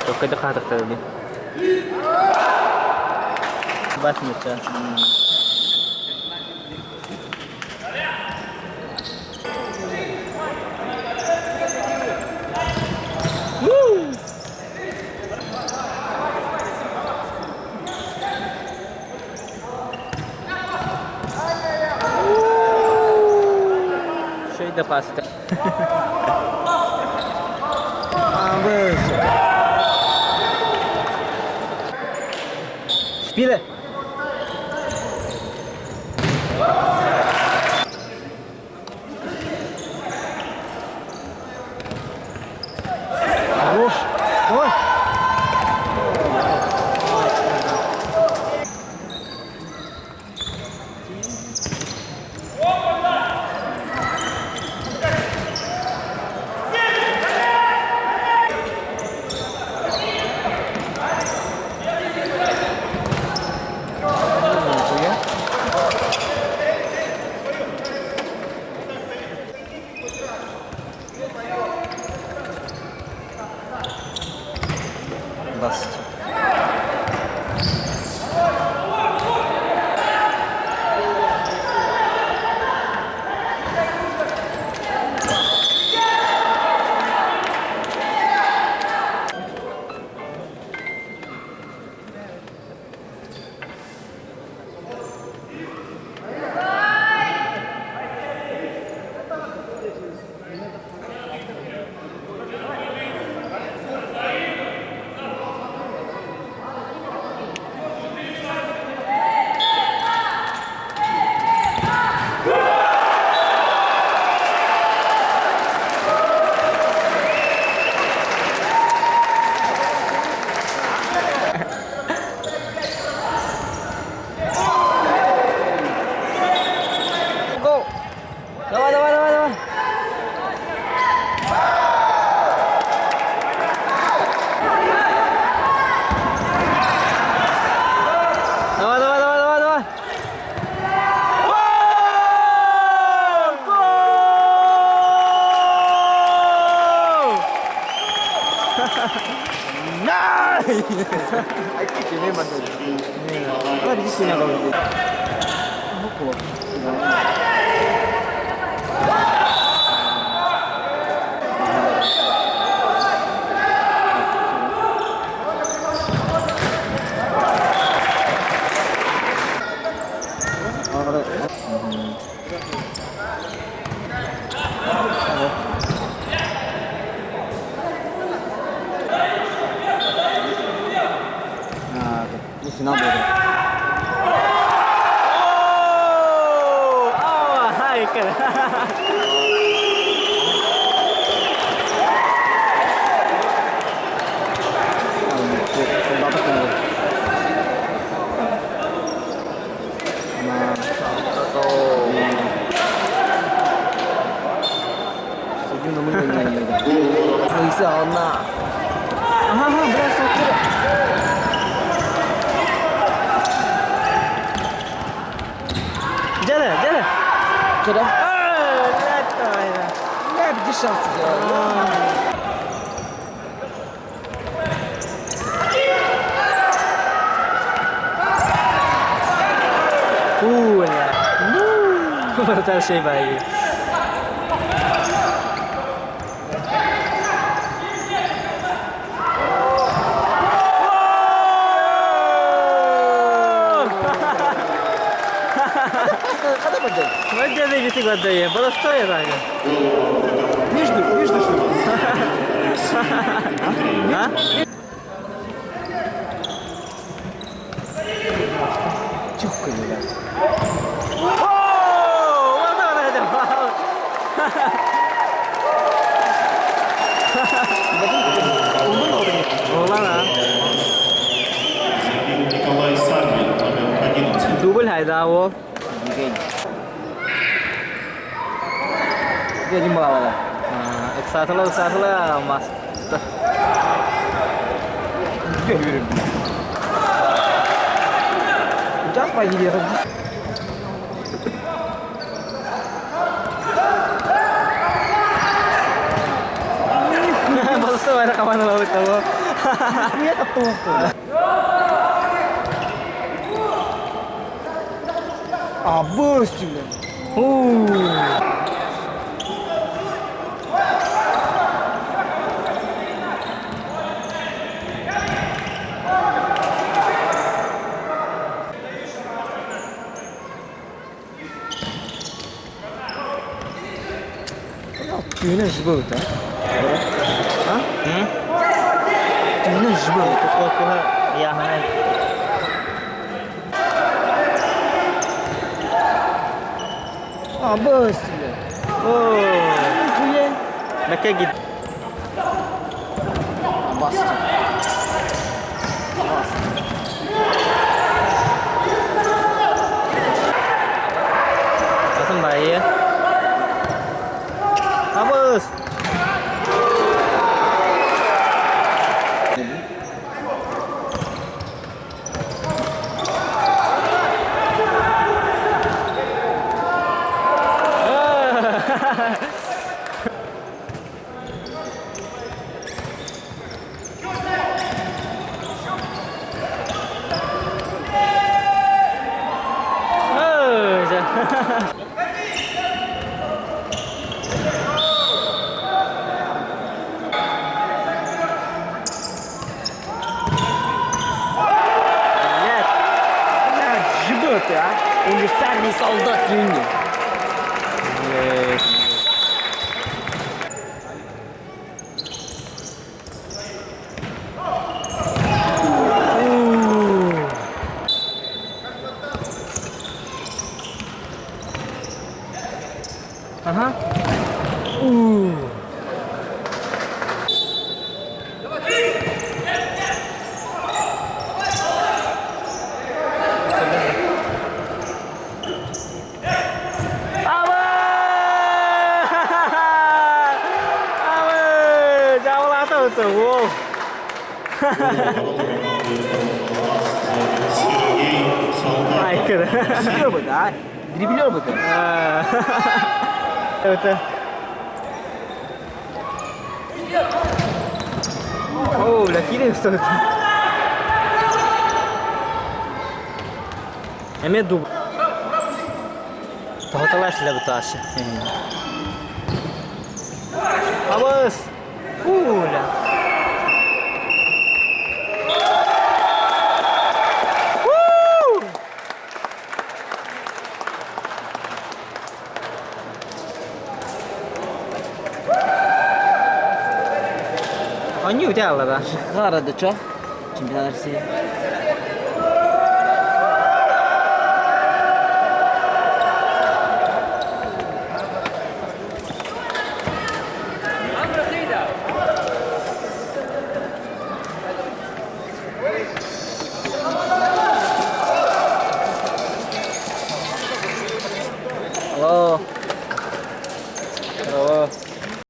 Чоккайда хаатахтара дии. Бас мычча. Şey de pasta. Спиде. Хорош. Давай. Бас. Go! Давай, давай, давай, давай! Давай, давай, давай, давай, давай! Гол! Ну, финал был. О, хайкер! Солдаты был. Ага, бля, смотри. Дяля, дяля. Куда? Блядь, давай, да. Бля, где шансы? Хуля. Вратарь шейбаги. Когда пойдем? Отдельный висик отдаем. Было стоит, Аня. Между, между что ли? А? Чухка не да. О, вот он это фаул. Олана. Забил Николай Саввин, номер 11. Дубль хайда о. Я не мало. Ыксатыла, ыксатыла, маста. Я верю. Сейчас поедем. Basta wala ka man того. Niye тапталлаах Абыс блин. Түүнүн жибо да? А? Түүнүн жибо. Яхана. Абыс блин. Оо. Хуе. Мэкэ гид. Басты. Атын байы. Абыс. Нет. Бля, жибо ты, а? Универсальный солдат юни. Ага. Абы! Жабылаты ол. Сергей Солдатов. Айкыр. Дриблер бы, да? Дриблер бы ты. Это. О, бля, киирэн стоит. Эме дуб. Тоһуталар силэ бутаашы. Абыс! Пуля! Они у тебя, да? Хара да чё? Чемпионат России.